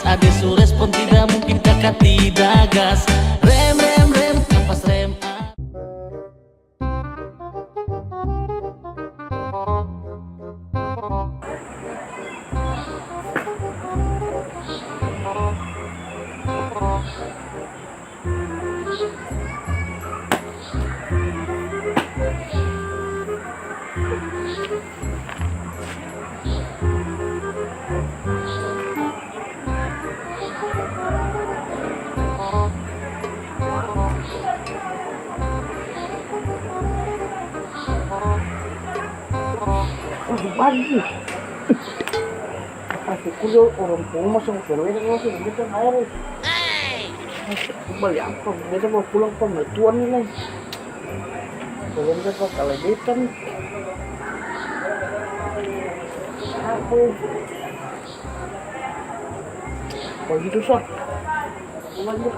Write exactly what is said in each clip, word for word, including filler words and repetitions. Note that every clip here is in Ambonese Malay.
Ade su respon, tidak mungkin kaka tidak gas. Rem, rem, rem, kampas rem. Pagi. Pas pukul dua orang tua masuk ke rumah, masuk ke rumah, air. Bali apa? Beta mau pulang pa mai tuan ni lai. Belum dapat kalau beta ni. Apa? Begitu sa. Pulang deh.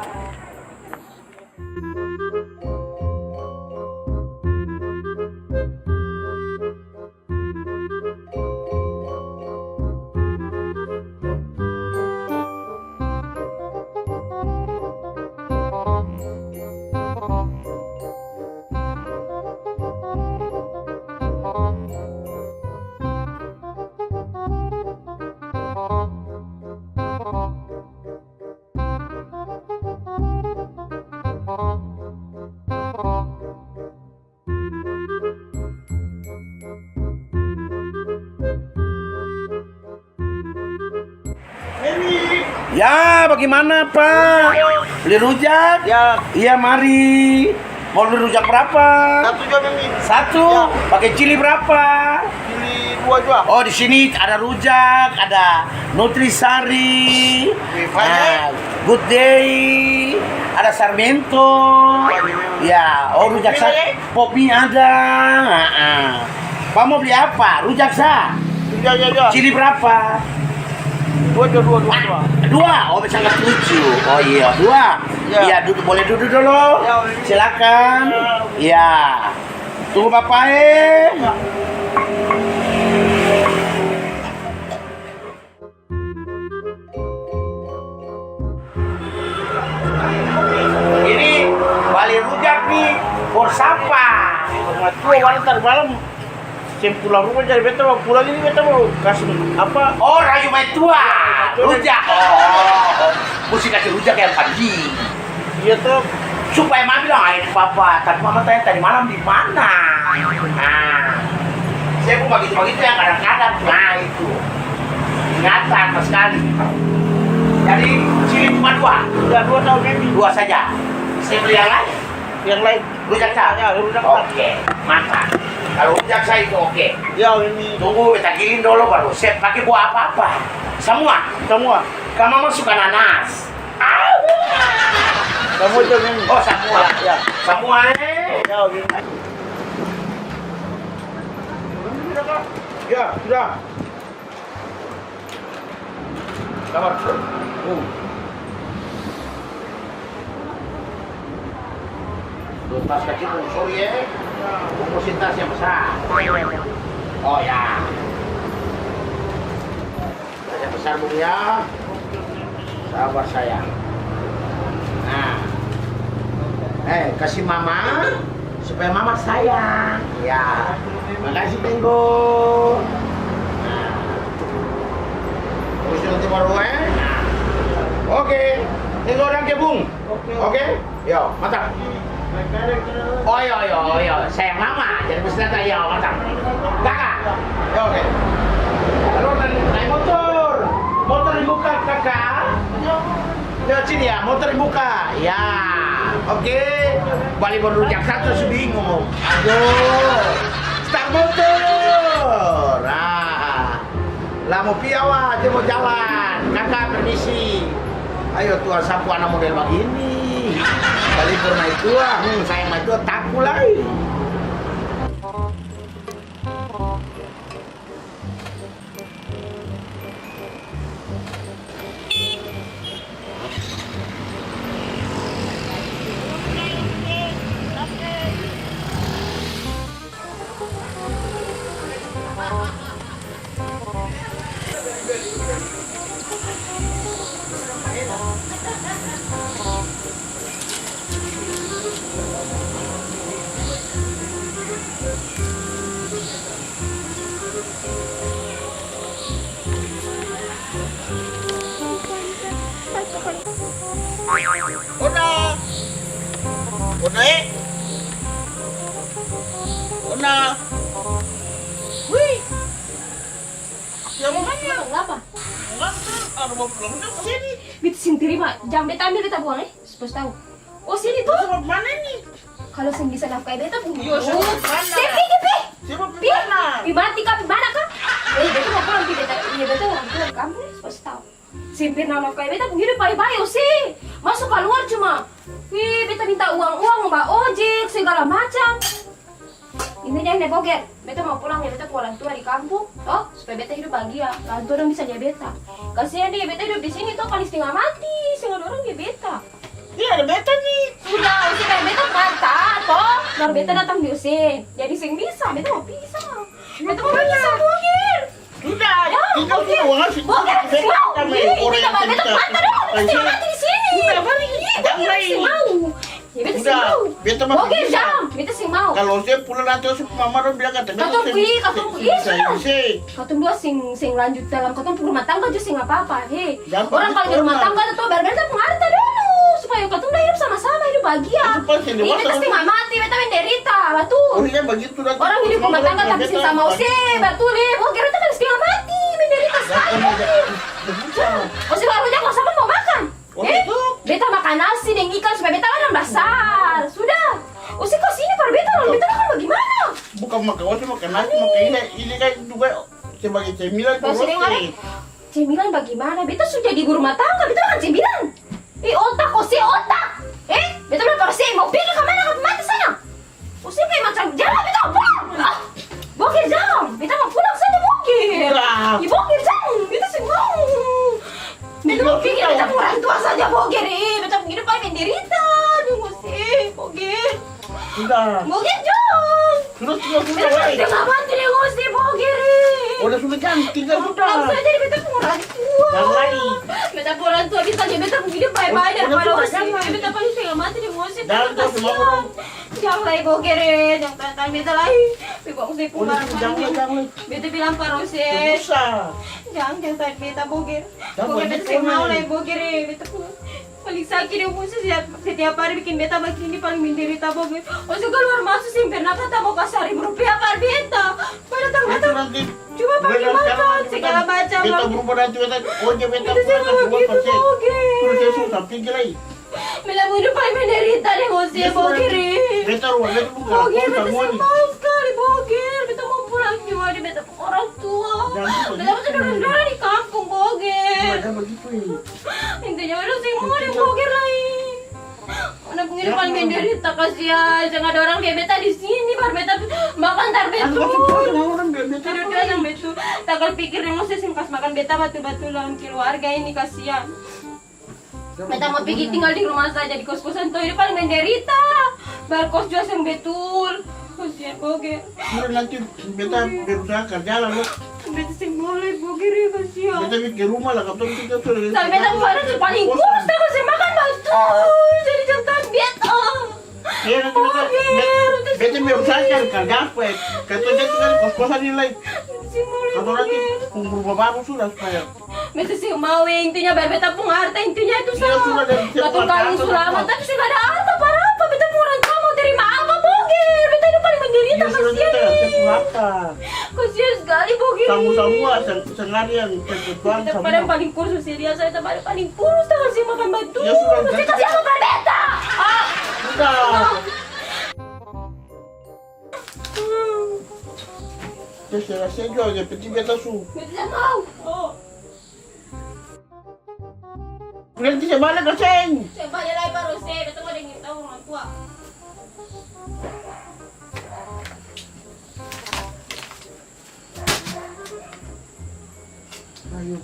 Ya, bagaimana, Pak? Beli rujak? Ya. Iya, mari. Mau beli rujak berapa? Satu jua, Mimi. Satu? Ya. Pakai cili berapa? Cili dua jua. Oh, di sini ada rujak, ada nutrisari, Wih, banyak. Nah, Good Day, ada Sarmento. Banyak. Ya, oh, rujak sa-, kopi ada. Kopi ada. Ha-ha. Pak mau beli apa? Rujak sa? Rujak, ya, ya. Cili berapa? Dua jua, dua, dua, dua. Ah, dua? Oh, bisa nggak tujuh. Oh, iya, dua. Ya. Iya, duduk, boleh duduk dulu. Ya, boleh. Silakan. Ya. Iya. Tunggu Bapak, eh. Ini bali rujak ni for sapa? Matua wala tar malam seng pulang rumah, jadi beta mau pulang ini, beta mau kasi apa? Oh, rayu matua. Iya, rayu matua. Rujak. Oh, oh, oh. Musti kasi rujak yang pagi. Iya to. Supaya mama bilang, "Ai, papa, tapi mama tanya tadi malam di mana?" Nah, saya pun bagitu-bagitu yang kadang-kadang. Nah, itu. Ingatan sekali. Jadi, sini cuma dua. Udah dua tahun ini. Dua saja. Saya beli yang lain. Yang lain. Rujak sa? Ya, rujak sa. Oke, mantap. Kalau rujak sa itu oke. Ya, ini. Tunggu, beta giling dolo baru. Saya pakai buah apa-apa? Samua? Samua. Ka mama suka nanas. Samua jua, Mimi. Oh, samua. Ya. Samua, eh. Ya, Mimi. Ya, sudah. Sabar. Uh. Tuh, tas kacil, sorry, eh. Bungkus tas yang besar. Oh, ya. Yang besar, Bung, ya. Sabar, sayang. Nah. Eh, kasi mama, supaya mama sayang. Ya. Makasih, Tenggo. Nah. Terus nanti baru, eh. Nah. Oke. Tenggo dan Kebung. Oke. Oke? Yo, mantap. Oh, yo, yo, yo. Sayang mama, jadi pesenata, yo, mantap. Kakak. Yo, oke. Lalu naik, naik motor. Motor dibuka, Kakak. Yo, sini ya, motor dibuka. Ya, oke. Bali baru rujak satu su bingung. Aduh. Start motor. Ah. Lah mo pi awa, dia mo jalan. Kaka permisi. Ayo Tuhan, sapu ana model bagini. Bali pung maitua, hmm, sayang maitua taku lai. Nae. Ona. Wih. Ya, mau mana? Kenapa? Enggak, ada mau pulang ke sini. Beta seng terima. Jang beta ambil beta buang, eh. Supaya tahu. Oh, sini tuh. Terus mau mana ini? Kalau seng bisa nafkahi beta, bunuh. Iya, siapa mana? Seng, pi, pi, pi. Siapa pi, pi mana? Pi mati kah, pi mana kah? Eh, beta mau pulang, pi, beta. Iya, beta mau pulang. Kamu nih, supaya tahu. Seng pernah nafkahi beta pung hidup, bae-bae, ose. Maso kaluar cuma, wih, beta minta uang-uang, ba ojek, segala macam. Intinya ini, Boger, beta mau pulang ya, beta pung orang tua di kampung, to, supaya beta hidup bahagia. Orang tua dong bisa lia beta. Kasian deh, beta hidup di sini, to, paling setengah mati, seng ada orang lia beta. Iya, ada beta nih. Sudah, ose, kayak beta mata, to. Baru beta datang di ose. Jadi seng bisa, beta mau pisah. Beta mau pisah, Boger. Sudah, tinggal sudah, uang harus ikut beta. Ih, orang yang beta mata dong, beta seng mati di sini. Sudah, balik. Ih, beta seng mau. Ya, beta seng mau. Beta mah bisa. Beta seng mau. Kalau saya pulang nanti, saya mama dong bilang kata beta katong pi, katong pi, sudah. Katong dua seng, seng lanjut dalam katong pung rumah tangga jua seng apa-apa, he. Orang kalau di rumah tangga tu, biar beta pung harta dulu, supaya katong dua hidup sama-sama, hidup bahagia. Ini beta setengah mati, beta menderita, batul. Orang hidup rumah tangga tapi seng sama ose, batul e. Boger, beta kan setengah mati, menderita skali. Ose baru jang kalo sama mo makan. Eh, beta makan nasi deng ikan supaya beta badan basar. Sudah. Ose kasi ini par beta, lalu beta makan bagimana? Bukan makan ose, makan nasi, makan ini, ini kan juga sebagai cemilan. Cemilan bagimana? Beta su jadi ibu rumah tangga, beta makan cemilan? Ih, otak, ose otak! Eh, beta bilang par ose, mau pigi kamana, kata mati sana! Ose kayak macam jalan, beta mau pulang! Ah, Boger jang! Beta mau pulang saja, Boger! Ih, Boger jang! Beta seng mau! Beta mau pigi, beta pung orang tua saja, Boger, eh! Beta pung hidup paling menderita deng ose, Boger! Sudah. Boger jang! Sudah, sudah, sudah, weh. Beta setengah mati deng ose, Boger e. Udah, sudah, jang, tinggal sudah. Pulang saja di beta pung orang tua. Jang lai. Beta pung orang tua bisa lia beta pung hidup bae-bae daripada ose. Beta paling setengah mati deng ose. Jang, jang, kasian. Jang lai, Boger e, jang tantang beta lai. Beta pung harapan ini. Beta bilang par ose. Jang, jang tantang beta, Boger. Boger, beta seng mau lai, Boger e. Beta pung Paling saki deng ose setiap, setiap hari biking beta bagini, paling menderita, Boger. Ose kaluar maso seng pernah kata mo kas saribu rupia par beta. Baru datang-datang cuma pake makan, segala macam. Beta berubah nanti, beta, oh, dia beta pulang ke rumah, Boger. Sudah, saya susah, pikir lagi. Beta bunuh paling menderita deng ose, Boger e. Beta rumah, beta buka. Boger, beta seng mau skali, Boger. Beta mau pulang jua deng beta orang tua. Beta su dara-dara di kampung, Boger. Intinya beta seng mau deng Boger lai. Beta pung hidup paling menderita, kasian. Seng ada orang lia beta di sini, baru beta makan tar betul. Tidur dia sang betul. Tagal pikir deng ose seng kas makan beta batul-batul lawan keluarga ini, kasian. Beta mo pigi tinggal di rumah saja, di kos-kosan to, ini paling menderita. Bayar kos jua seng betul. Kasian Boger. Sudah nanti beta berusaha karja lah, lo. Beta seng mau lai Boger e, kasian. Beta biking rumah lah, katong kita sudah. Sampe beta pung badan su paling kurus, beta seng makan batul. Jadi jang tantang beta. Iya, nanti beta, beta, beta berusaha cari karja supaya katong jang tinggal di kos-kosan ini lai. Katong nanti kumpul baru sudah supaya Beta seng mau e, intinya bayar beta pung harta, intinya itu sa. Katong kawing su lama, tapi seng ada harta par apa, beta pung orang tua mo terima apa, Boger? Beta ini paling menderita, kasian e. Kasian skali, Boger. Samua-samua seng, seng ada yang terkecuali. Beta badan paling kurus, serius, beta badan paling kurus, tangan seng makan batul. Beta kasi apa par beta? Ah. Sudah. Beta seng rasa jua, yang penting beta su. Beta seng mau. Berarti seng bale ka seng? Seng bale lai, baru se, beta mo dengar tau orang tua. Ayo.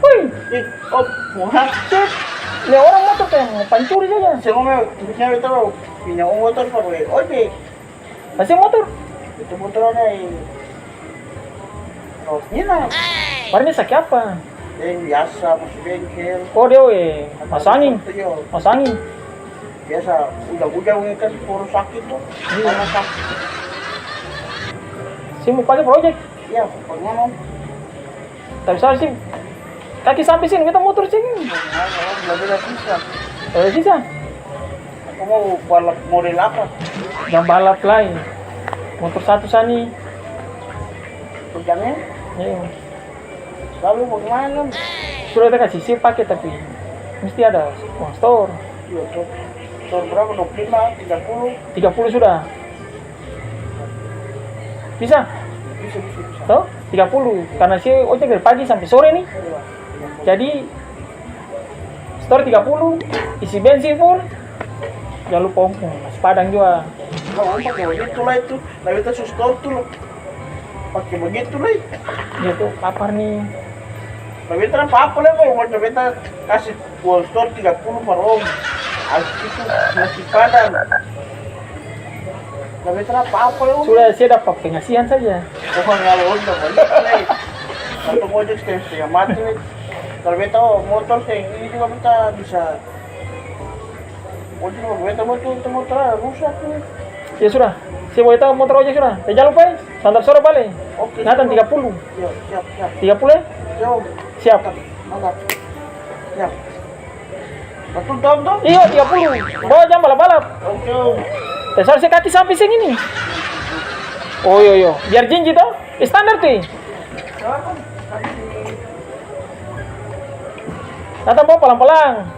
Wih, ih, oh, muha. Set. Lia orang motor kaya mo pancuri saja. Seng, ome, tulisnya beta bawa punya motor par ojek. Kasih motor. Itu motor ada yang rotnya. Barangnya saki apa? Yang biasa, masuk bengkel. Oh, dia, eh, masangin. Iya. Masangin. Biasa, ujang-ujang ini kan baru sakit tuh. Iya. Karena sakit. Sih mau pakai project? Iya, pokoknya mau. Tapi soal sih, kaki sampai sini, kita motor sini. Nah, kalau belum ada sisa. Ada sisa? Aku mau balap model apa? Yang balap lain. Motor satu sani. Ujangnya? Iya. Lalu bagaimana? Sudah kita kasih sih pakai, tapi mesti ada uang store. Iya, store. Store berapa? Dua puluh lima, tiga puluh? Tiga puluh sudah. Bisa? Bisa, bisa, bisa. Toh? Tiga puluh. Karena si ojek dari pagi sampai sore nih. Iya. Jadi, store tiga puluh, isi bensin full. Jangan lupa om, nasi padang juga. Nah, om pake begitu lah itu. Nah, beta su store tuh, pake begitu lah itu. Dia tuh lapar nih. Nah, beta apa-apa lah, kalo mau beta kasih uang store tiga puluh par om. Abis itu nasi padang. Tapi kenapa apa ya, Om? Sudah, saya dapat pengasihan saja. Oh, kalau Om dapat itu, eh. Satu ojek setengah-setengah mati, eh. Kalau beta motor seng ini juga beta bisa. Ojek kalau beta motor, itu motor rusak, eh. Ya sudah, saya bawa tahu motor ojek sudah. Eh, jangan lupa, eh. Sampai sore balik. Oke, Nathan siap, Om. Tiga puluh. Iya, siap, siap. Tiga puluh, eh? Siap, Om. Siap. Mantap. Siap. Batul, Tom, to? Iyo, tiga puluh. Bawa jang balap-balap. Oke, Om. Eh, soal se kaki sampe seng ini. Oh, iyo, iyo. Biar jinji, to? Standar, ti. Datang, bawa palang-palang.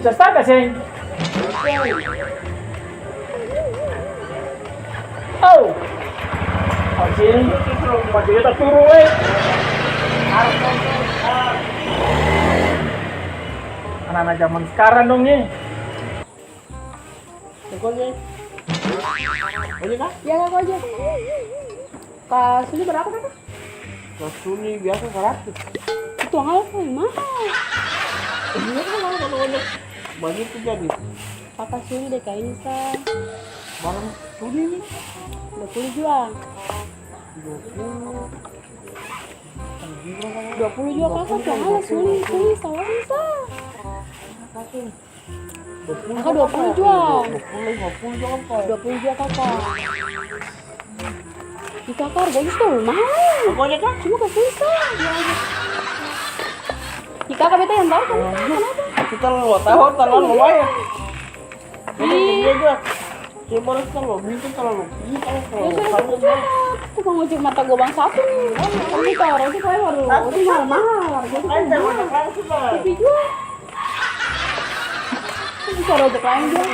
Bisa start ka seng? Au! Anjing, baju beta turun, weh. Anak-anak zaman sekarang dong, nih. Ojek, kah? Iya, Kak, ojek. Ka suli berapa, Kaka? Ka suli biasa saratus. Itu mahal, Kak, mahal. Iya, mahal, mahal, mahal. Bagitu jadi. Kaka suli deka ini, Kak. Barang suli ini? Dua puluh jua. Dua puluh. Dua puluh jua, Kaka, mahal, suli, suli, salah bisa. Kaka dua puluh jua. Dua puluh, lima puluh jua, Kaka. Dua puluh jua, Kaka. Ih, Kaka, harganya su mahal. Apa aja, Kak? Cuma kasih sa. Ih, Kaka, beta yang tahu, kenapa? Kita lu tahu, tahu lumayan. Ih. Iya, Kak. Coba lu tahu, mungkin terlalu. Ini kalau terlalu. Ya sudah, satu jua. Tukang ojek mata gobang satu nih. Tapi kalau ojek lain baru, ojek mahal-mahal, harganya mahal. Tapi jua. Bisa rojek laeng jua.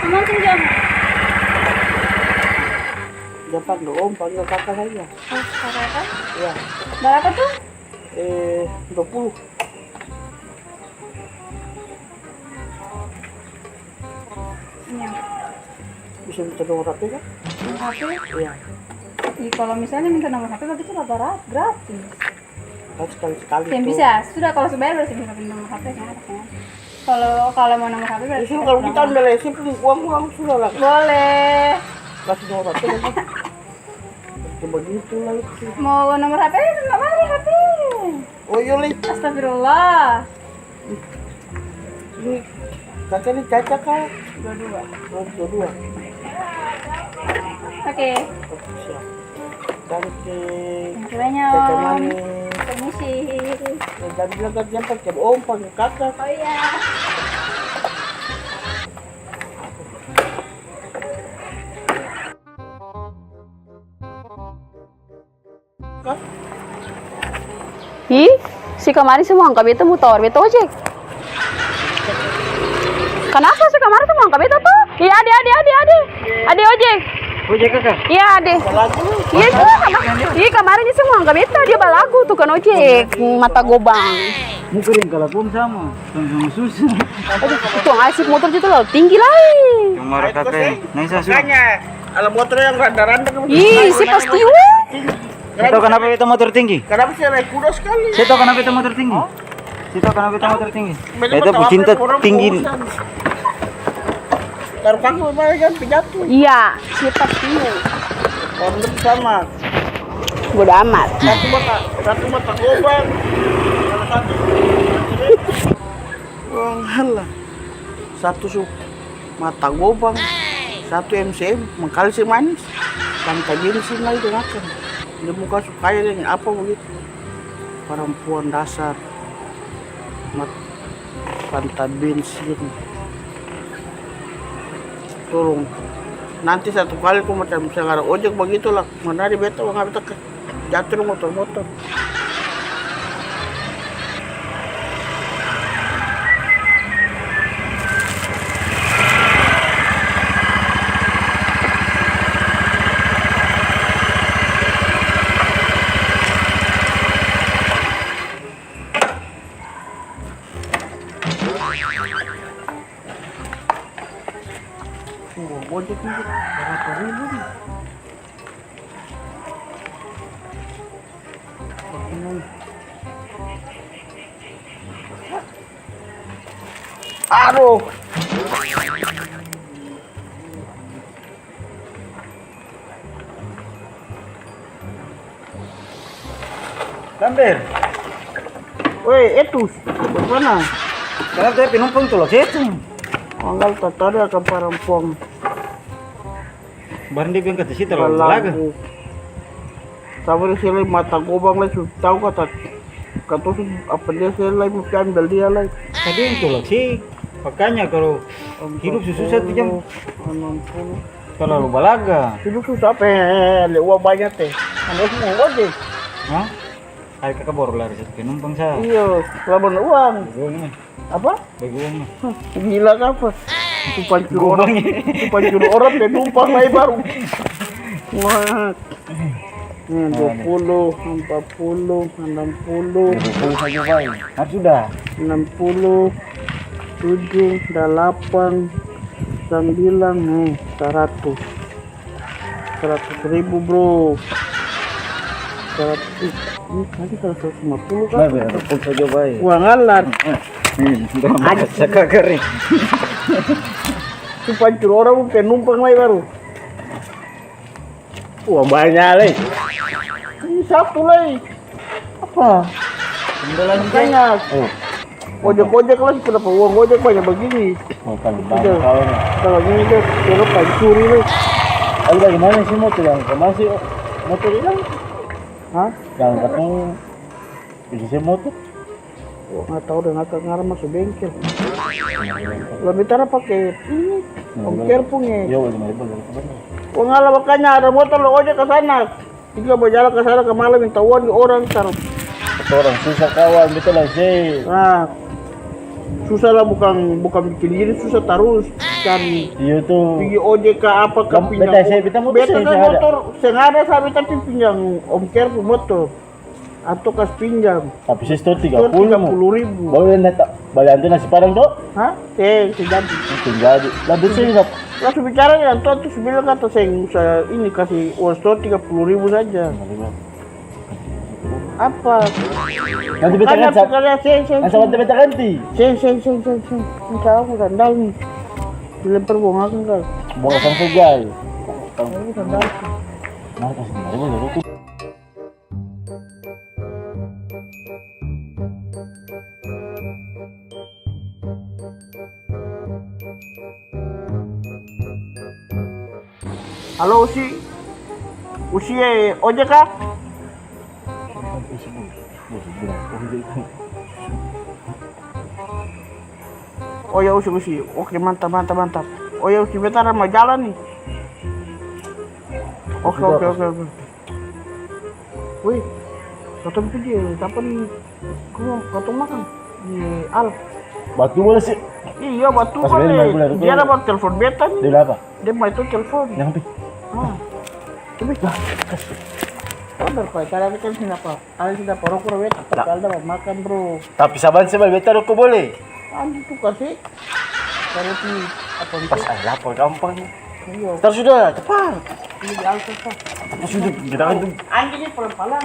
Aman sudah. Gampang dong, Om, panggil Kaka saja. Oh, Kaka, Kaka? Iya. Berapa tuh? Eh, dua puluh. Iya. Bisa minta nomor H P, kan? Nomor H P? Iya. Ih, kalau misalnya minta nomor H P, berarti sudah berat, gratis. Kan sekali-sekali. Yang tuh. Bisa, sudah kalau su bayar, berarti bisa pinjam nomor H P, kan? Kalau, kalau mau nomor H P, berarti. Ya, sudah, kalau kita ambil S M P, uang, uang sudah lah. Boleh. Kasih nomor H P lagi. Coba gitu lah itu. Mau nomor H P, nggak ada H P. Oh, iya, Li. Astagfirullah. Ini Caca nih, Caca kah? Dua-dua. Oh, dua-dua. Oke. Oke, siap. Cantik. Thank you banyak, Caca Om. Manis. Permisi. Ya, tadi bilang tadi yang pakai Om, pakai Kakak. Oh, iya. Ih, si kamari su mo angka beta mo tawar beta ojek. Kanapa si kamari su mo angka beta to? Ih, ade, ade, ade, ade. Ade ojek. Ojek kaka? Iya, ade. Iya, itu lah, kamari. Ih, kamari su mo angka beta, dia balagu tukang ojek. Mata gobang. Muka deng kalakuang sama, sama-sama susah. Aduh, itu ngasih motor situ lo, tinggi lai. Cuma raka pe, nae sa sudah. Makanya, kalau motor yang randa-randa kan. Ih, si pasti, weh. Saya tahu kenapa itu motor tinggi. Kenapa sih naik kuda sekali? Saya tahu kenapa itu motor tinggi. Hah? Saya tahu kenapa itu motor tinggi. Beta pung cinta tinggi. Taruh kaki bagaimana kan pijatu. Iya, siapa sih? Orang itu sama. Bodo amat. Satu mata, satu mata gobang. Salah satu. Orang halah. Satu su mata gobang, satu M C M, mangkali se manis. Tanta bensin lai deng akang. Dia muka su kaya deng apa bagitu. Parampuan dasar. Mat-, tanta bensin. Tolong. Nanti satu kali ko macam segala ojek bagitu lah. Mana ada beta uang apa tak jatuh dong motor-motor. Wah, ojek ni berapa ribu ni? Aduh. Lamber. Weh, Etus, bagemana? Kanapa dia penumpang tolak itu? Manggal tatado akang parampuang. Barang dia bilang kata sita lalu balaga. Balagu. Sabar, se lai mata gobang lai su tau kata, katong su apa dia se lai musti ambel dia lai. Tadi yang tolak sih, makanya kalo hidup su susah tu jang. Anam puluh. Talalu balaga. Hidup susah apa, eh, eh, eh, le uang banya te. Anda semua ojek. Hah? Ada kaka baru lari satu penumpang sa. Iyo, laban uang. Uang ni. Apa? Bagi uang lah. Hah, gila kapa? Su pancur orang, su pancur orang penumpang lai baru. Wah. Nih, dua puluh, empat puluh, enam puluh. Dua puluh saja, Bay. Ah, sudah. Enam puluh, tujuh, delapan, sembilan, nih, seratus. Seratus ribu, bro. Seratus, ih, ini tadi kalau seratus lima puluh kan? Baik, baik, pukul saja, baik. Uang alat. Eh, eh, ini, udah, aduh, saya kakak nih. Itu pancur orang penumpang lai baru. Uang banyak lai. Ini satu lai. Apa? Tinggal lagi, banyak. Oh. Ojek-ojek lah, kenapa uang ojek banyak begini? Oh, kan bang, kalau ini dia suruh pancuri nih. Lalu bagaimana sih motor yang kemasi? Motor hilang? Hah? Yang katong isi saya motor. Oh, nggak tahu deh, nggak ngarang masuk bengkel. Lebih tara pakai ini, ongkir punya. Iya, boleh, boleh, boleh. Oh, ngalah makanya ada motor lo ojek ke sana. Tiga bajalang ka sana kamari minta uang di orang tar. Kata orang susah kawan, beta lai se. Nah, susah lah, bukang, bukang bikin gini, susah tarus cari. Iya tu. Pigi ojek ka apa ka, pinjam. Beta se, beta motor seng ada. Beta motor seng ada, sa beta pi pinjam Om Ker pung motor. Atau kas pinjam. Tapi se stor tiga puluh. Stor tiga puluh ribu. Baru dia neta. Bali antua nasi padang to? Hah? Eh, seng jadi. Seng jadi. Lah, beta seng dapa. Lah, su bicara deng antua tu, su bilang kata seng usah ini, kasi uang stor tiga puluh ribu saja. Apa? Nanti beta ganti. Seng, seng, seng. Nanti beta ganti. Seng, seng, seng, seng, seng. Ini salah aku sandal ni. Dilempar buang akang kali. Buang akang saja. Ini sandal. Nah, kasi lima ribu dulu. Halo, Usi. Usi, eh, ojek ka? Oh ya, Usi, Usi. Oke, mantap, mantap, mantap. Oh ya, Usi, beta ada mau jalan nih. Oke, oke, oke, oke. Weh, katong pigi, eh, sapa ni? Katong, katong makang di Al. Batul boleh sih. Iya, batul boleh. Dia ada baru telepon beta ni. Dia ada apa? Dia mau itu telepon. Jangan pi. Ah. Tapi, ah, kas. Sabar, Pak. Tadi kan sini apa? Ada sini apa? Rokok, Pak. Tapi ada makan, bro. Tapi saban saya beta rokok boleh? Anjing tuh kasih. Kalau di apa gitu? Pas ada lapor gampang. Iya. Ntar sudah, cepat. Ini di atas, Pak. Apa sudah? Kita kan tuh. Anjing ini pelan-pelan.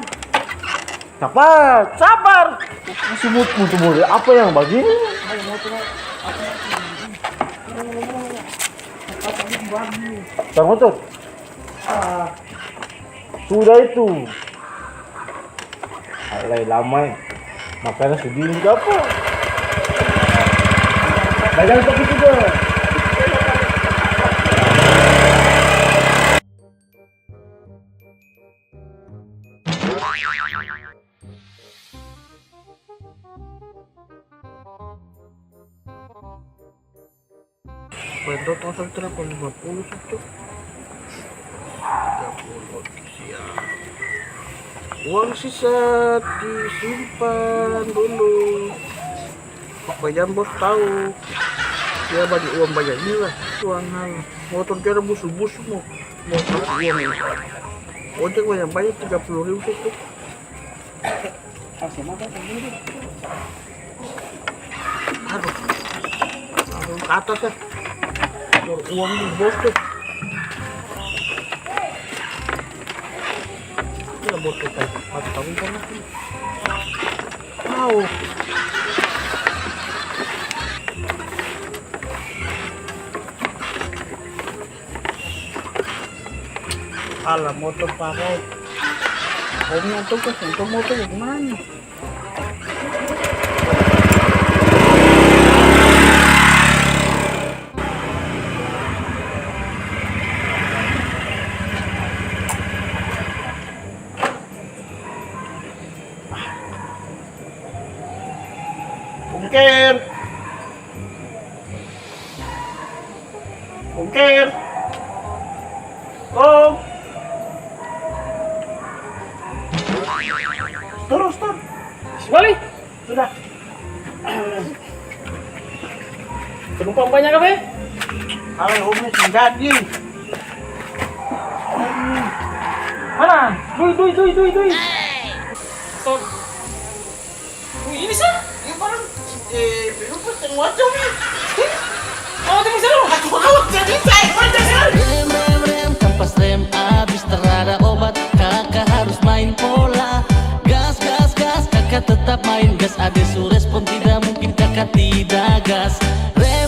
Sabar, sabar. Masih mut-, mutu muda. Apa yang begini? Ayo, motor, apa? Motor. Ah. Sudah itu. Alai lama, eh. Makanan su dingin ka apa? Nah, jangan sakit juga. Paling tau tong satu tera lima puluh satu. Tiga puluh, oke, siap. Uang sisa disimpan dulu. Supaya bos tau. Dia bagi uang banyak juga. Uang hal. Motor dia ada busu-busu mo. Mo kasih uang ini. Ojek banyak-banyak tiga puluh ribu satu. Kasih makan sendiri. Aduh. Langsung ke atas ya. Keluar uang di bos tuh. Ini bos tuh, Pak. Mati kamu pernah sih. Au. Alah, motor pakai. Omnya tuh, Bos, untuk motor yang mana? Ungkir. Ungkir. Kong. Turun, turun. Balik. Sudah. Penumpang banyak apa, eh? Kalau umi sing jadi. Mana? Dui, dui, dui, dui, dui. Stop. Wih, ini sih, ini barang, eh, penumpang tengah macam ni. Mau tengok sana? Aduh, awas, jadi saya, macam sana. Rem, rem, rem, kampas rem abis, tarada obat, kaka harus main pola. Gas, gas, gas, kaka tetap main gas, ade su respon, tidak mungkin kaka tidak gas. Rem,